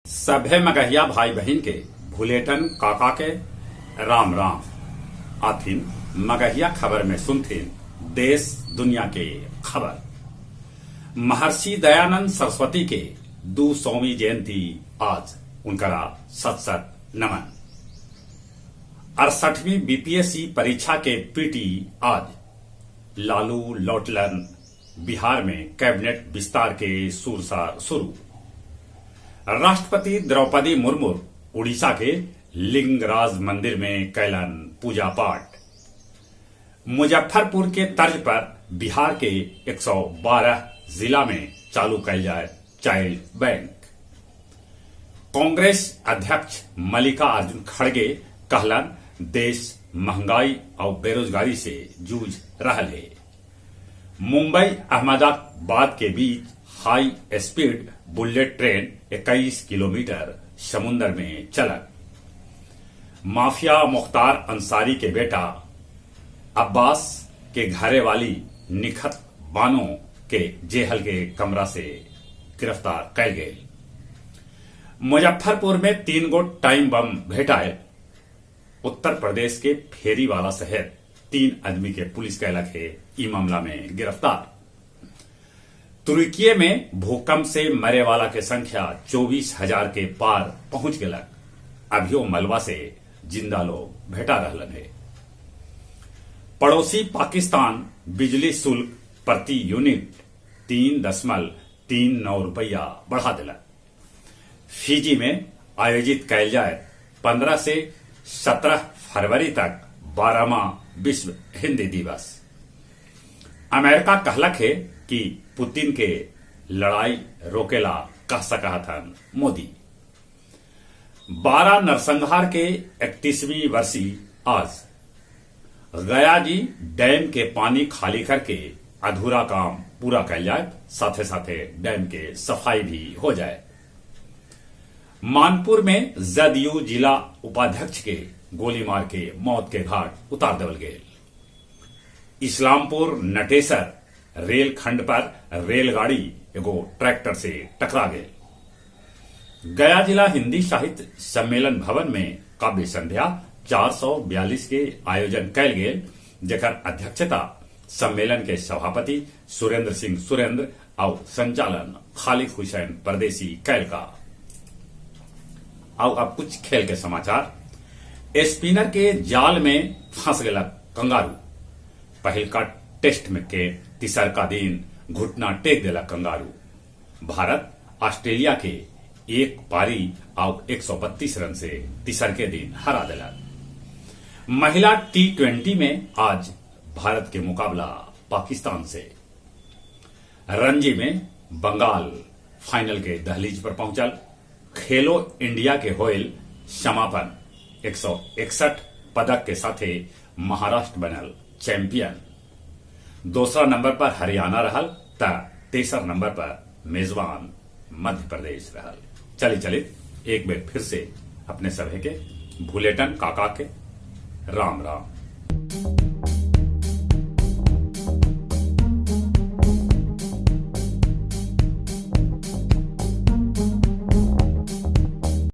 सभे मगहिया भाई बहिन के भुलेटन काका के राम राम। आथिन मगहिया खबर में सुनथिन देश दुनिया के खबर। महर्षि दयानंद सरस्वती के 200वीं जयंती आज, उनकरा सत सत नमन। 68वीं बीपीएससी परीक्षा के पीटी आज। लालू लौटलन बिहार में कैबिनेट विस्तार के सुरसार शुरू। राष्ट्रपति द्रौपदी मुर्मू उड़ीसा के लिंगराज मंदिर में कैलन पूजा पाठ। मुजफ्फरपुर के तर्ज पर बिहार के 112 जिला में चालू कैल जाए चाइल्ड बैंक। कांग्रेस अध्यक्ष मल्लिकार्जुन खड़गे कहलन देश महंगाई और बेरोजगारी से जूझ रहल हे। मुंबई अहमदाबाद के बीच हाई स्पीड बुलेट ट्रेन 21 किलोमीटर समुन्दर में चलत। माफिया मुख्तार अंसारी के बेटा अब्बास के घरे वाली निखत बानो के जेहल के कमरा से गिरफ्तार कैल गए। मुजफ्फरपुर में 3 गो टाइम बम भेटाए। उत्तर प्रदेश के फेरी वाला सहित 3 आदमी के पुलिस कैलक है ई मामला में गिरफ्तार। तुर्की में भूकंप से मरे वाला के संख्या 24,000 के पार पहुंच गलक। अभियो मलबा से जिंदा लोग भेटा रहलन है। पड़ोसी पाकिस्तान बिजली शुल्क प्रति यूनिट 3.39 रुपया बढ़ा दिलक। फिजी में आयोजित कैल जाए 15 से 17 फरवरी तक 12वां विश्व हिंदी दिवस। अमेरिका कहलक है कि पुतिन के लड़ाई रोकेला कह सकथन मोदी। 12 नरसंहार के 31वीं वर्षी आज। गया जी डैम के पानी खाली करके अधूरा काम पूरा कैल जाए, साथे साथे डैम के सफाई भी हो जाए। मानपुर में जदयू जिला उपाध्यक्ष के गोली मार के मौत के घाट उतार देवल गए। इस्लामपुर नटेसर रेल खंड पर रेलगाड़ी एगो ट्रैक्टर से टकरा गए। गया जिला हिंदी साहित्य सम्मेलन भवन में काव्य संध्या 442 के आयोजन कैल गेल, जेकर अध्यक्षता सम्मेलन के सभापति सुरेंद्र सिंह सुरेंद्र और संचालन खालिद हुसैन परदेसी कैल का। और अब कुछ खेल के समाचार। स्पिनर के जाल में फंस गया कंगारू। पहिलका टेस्ट में के तीसरका दिन घुटना टेक दिला कंगारू। भारत ऑस्ट्रेलिया के 1 पारी और 132 रन से तीसरके दिन हरा दिला। महिला T20 में आज भारत के मुकाबला पाकिस्तान से। रणजी में बंगाल फाइनल के दहलीज पर पहुंचल। खेलो इंडिया के होयल समापन। 161 पदक के साथे महाराष्ट्र बनल चैंपियन। दूसरा नंबर पर हरियाणा रहल त तीसर नंबर पर मेजबान मध्य प्रदेश रहल। चली चली एक बार फिर से अपने सभे के भुलेटन काका के राम राम।